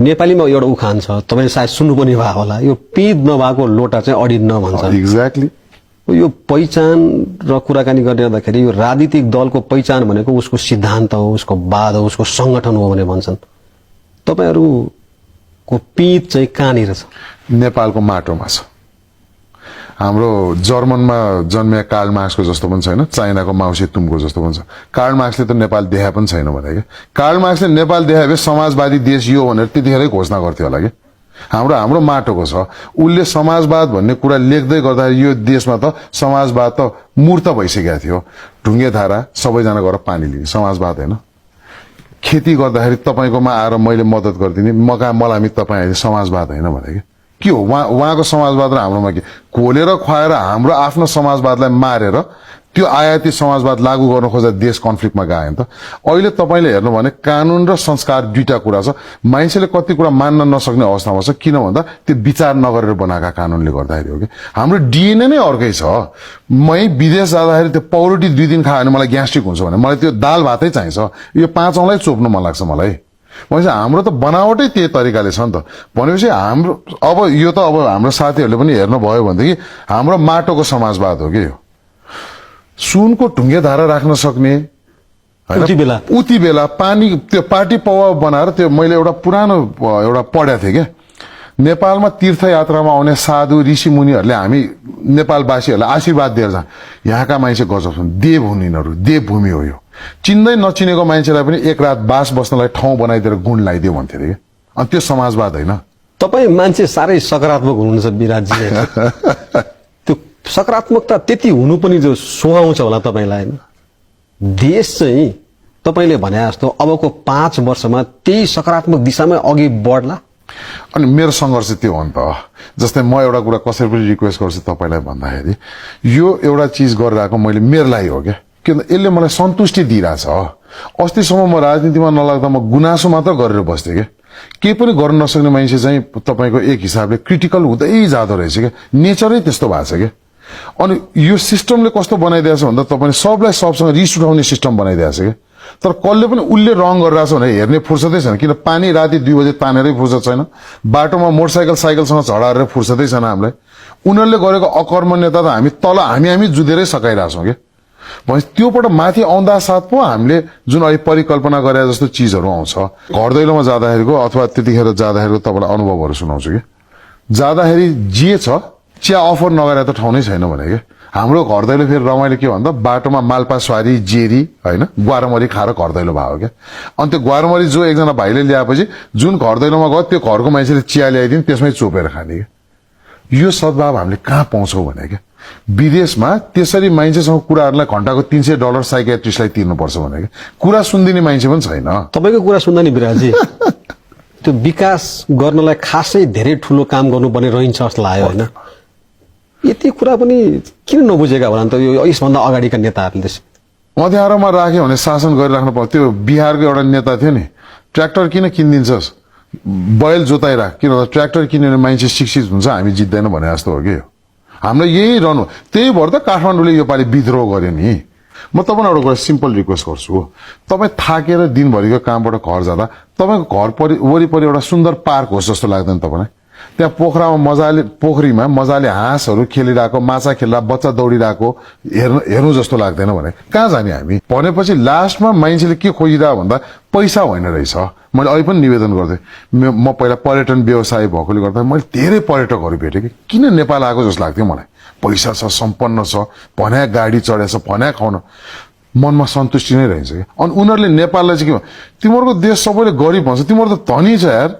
नेपालीमा एउटा उखान छ, तपाईले सायद सुन्नु पनि भएको होला, यो पिद नभएको लोटा चाहिँ अडिन्न भन्छ। एक्ज्याक्टली। यो पहिचान र कुराकानी गर्ने गर्दाखेरि यो राजनीतिक दलको पहिचान भनेको उसको सिद्धान्त हो, उसको वाद हो, उसको संगठन हो भने भन्छन्। तपाईहरुको पिद चाहिँ कहाँनिर छ? नेपालको माटोमा छ। हाम्रो जर्मनमा जन्मिया कार्ल मार्क्सको जस्तो पनि छैन, चाइनाको माओ सेतुङको जस्तो पनि छ। कार्ल मार्क्सले त नेपाल देखाए पनि छैन भने के। कार्ल मार्क्सले नेपाल देखाए भए समाजवादी देश यो भनेर त्यतिखेरै घोषणा गर्थ्यो होला के। हाम्रो माटोको छ। उसले समाजवाद भन्ने कुरा लेख्दै गर्दाखेरि यो देशमा त समाजवाद त मूर्त भइसकेको थियो। ढुङ्गे धारा सबैजना गएर पानी लिने समाजवाद हैन। खेती गर्दाखेरि तपाईकोमा आएर मैले मद्दत गर्दिने, मका मलामी तपाईहरुले समाजवाद हैन भने के हो? उहाँको समाजवाद र हाम्रोमा के कोलेर खुवाएर हाम्रो आफ्नो समाजवादलाई मारेर त्यो आयाती समाजवाद लागू गर्न खोज्दा देश कन्फ्लिक्टमा गयो नि त। अहिले तपाईले हेर्नु भने कानून र संस्कार दुईटा कुरा छ। मान्छेले कति कुरा मान्न नसक्ने अवस्थामा छ, किन भन्दा त्यो विचार नगरेर बनाएका कानूनले गर्दाखेरि हो कि। हाम्रो डीएनए नै अर्कै छ। मै विदेश जाँदाखेरि त्यो पाउरोटी 2 दिन खायो भने मलाई ग्यास्ट्रिक हुन्छ भने मलाई त्यो दाल भातै चाहिन्छ। यो 5 औँलाई चोप्नु मन लाग्छ मलाई। भनेपछि हाम्रो त बनावटै त्यही तरिकाले छ नि त। भनेपछि हाम्रो अब यो त अब हाम्रो साथीहरूले पनि हेर्नु भयो भनेदेखि हाम्रो माटोको समाजवाद हो कि यो। सुनको ढुङ्गे धारा राख्न सक्ने उति बेला पानी त्यो पार्टी पवाउ बनाएर त्यो मैले एउटा पुरानो एउटा पढेको थिएँ क्या। नेपालमा तीर्थयात्रामा आउने साधु ऋषि मुनिहरूले हामी नेपालवासीहरूलाई आशीर्वाद दिएर जान्छ। यहाँका मान्छे गजब छन्, देव हुन् यिनीहरू, देवभूमि हो यो। चिन्दै नचिनेको मान्छेलाई पनि एक रात बास बस्नलाई ठाउँ बनाइदिएर गुण लगाइदियो भन्थे अरे। अनि त्यो समाजवाद होइन। तपाई मान्छे साह्रै सकारात्मक हुनुहुन्छ विराटजी। त्यो सकारात्मकता त्यति हुनु पनि जो सुहाउँछ होला तपाईलाई। देश चाहिँ तपाईले भने जस्तो अबको 5 वर्षमा त्यही सकारात्मक दिशामा अघि बढ्ला। अनि मेरो संघर्ष त्यो हो नि त। जस्तै म एउटा कुरा कसरी पनि रिक्वेस्ट गर्छु तपाईलाई भन्दाखेरि यो एउटा चीज गरिरहेको मैले मेरो लागि हो क्या। किन यसले मलाई सन्तुष्टि दिइरहेछ। अस्तिसम्म म राजनीतिमा नलाग्दा म गुनासो मात्र गरेर बस्थेँ क्या। केही पनि गर्न नसक्ने मान्छे चाहिँ तपाईको एक हिसाबले क्रिटिकल हुँदै जाँदो रहेछ क्या। नेचरै त्यस्तो भएको छ क्या। अनि यो सिस्टमले कस्तो बनाइदिएको छ भन्दा तपाईले सबलाई सबसँग रिस उठाउने सिस्टम बनाइदिएको छ क्या। तर कसले पनि उसले रङ गरिरहेछ भने हेर्ने फुर्सदै छैन। किन पानी राति 2 बजे तानेरै फुर्सद छैन। बाटोमा मोटरसाइकल साइकलसँग झडाएर फुर्सदै छैन हामीलाई। उनीहरूले गरेको अकर्मण्यता त हामी तल हामी जुधेरै सकाइरहेछौँ क्या। भने त्योबाट माथि आउँदा साथ पो हामीले जुन अहिले परिकल्पना गरे जस्तो चीजहरू आउँछ। घर दैलोमा जाँदाखेरिको अथवा त्यतिखेर जाँदाखेरिको तपाईलाई अनुभवहरू सुनाउँछु कि। जाँदाखेरि जे छ चिया अफर नगरे त ठाउँ नै छैन भने के। हाम्रो घर दैलो फेरि रमाइलो के भन्दा बाटोमा माल्पा स्वारी जेरी हैन ग्वारमरी खाएर घर दैलो भयो क्या। अनि त्यो ग्वारमरी जो एकजना भाइले ल्याएपछि जुन घर दैलोमा गयो त्यो घरको मान्छेले चिया ल्याइदिन्, त्यसमै चोपेर खाने क्या। यो सद्भाव हामीले कहाँ पाउँछौँ भने क्या। विदेशमा त्यसरी मान्छेसँग कुराहरूलाई घण्टाको $300 साइकियाट्रिस्टलाई तिर्नुपर्छ भने क्या। कुरा सुन्दिने मान्छे पनि छैन। तपाईको कुरा सुन्दा नि विराटजी त्यो विकास गर्नलाई खासै धेरै ठूलो काम गर्नुपर्ने रहन्छ जस्तो लाग्यो हैन। यति कुरा पनि किन नबुझेका होला नि त यो यसभन्दा अगाडिका नेताहरूले। अँध्यारोमा राख्यो भने शासन गरिराख्नु पर्छ। त्यो बिहारको एउटा नेता थियो नि, ट्र्याक्टर किन किनिदिन्छस्, बैल जोताइराख, किन ट्र्याक्टर किनेर मान्छे शिक्षित हुन्छ हामी जित्दैन भने जस्तो हो कि। हाम्रो यही रहनु। त्यही भएर त काठमाडौँले यो पालि विद्रोह गर्यो नि। म तपाईलाई एउटा कुरा सिम्पल रिक्वेस्ट गर्छु। तपाई थाकेर दिनभरिको कामबाट घर जाँदा तपाईको घर वरिपरि एउटा सुन्दर पार्क होस् जस्तो लाग्दैन तपाईलाई? त्यहाँ पोखरीमा मजाले हाँसहरू खेलिरहेको, माछा खेल्दा बच्चा दौडिरहेको हेर्नु जस्तो लाग्दैन भने कहाँ जाने हामी? भनेपछि लास्टमा मान्छेले के खोजिरह भन्दा पैसा होइन रहेछ। मैले अहिले पनि निवेदन गर्दै म पहिला पर्यटन व्यवसाय भएकोले गर्दा मैले धेरै पर्यटकहरू भेटेँ कि किन नेपाल आएको जस्तो लाग्थ्यो मलाई। पैसा छ, सम्पन्न छ, भन्या गाडी चढेछ, भन्या खाउन मनमा सन्तुष्टि नै रहन्छ कि। अनि उनीहरूले नेपाललाई चाहिँ के तिमीहरूको देश सबैले गरिब भन्छ, तिमीहरू त धनी छ यार।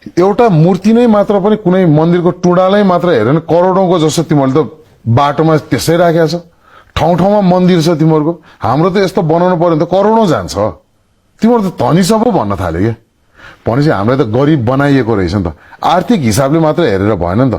एउटा मूर्ति नै मात्र पनि कुनै मन्दिरको टुँडालै मात्र हेरेर करोडौंको जस्तो तिमीहरूले त बाटोमा त्यसै राखेको छ। ठाउँ ठाउँमा मन्दिर छ तिमीहरूको। हाम्रो त यस्तो बनाउनु पर्यो भने त करोडौं जान्छ। तिमीहरू त धनी सब भन्न थाल्यो क्या। भनेपछि हामीलाई त गरिब बनाइएको रहेछ नि त। आर्थिक हिसाबले मात्र हेरेर भएन नि त।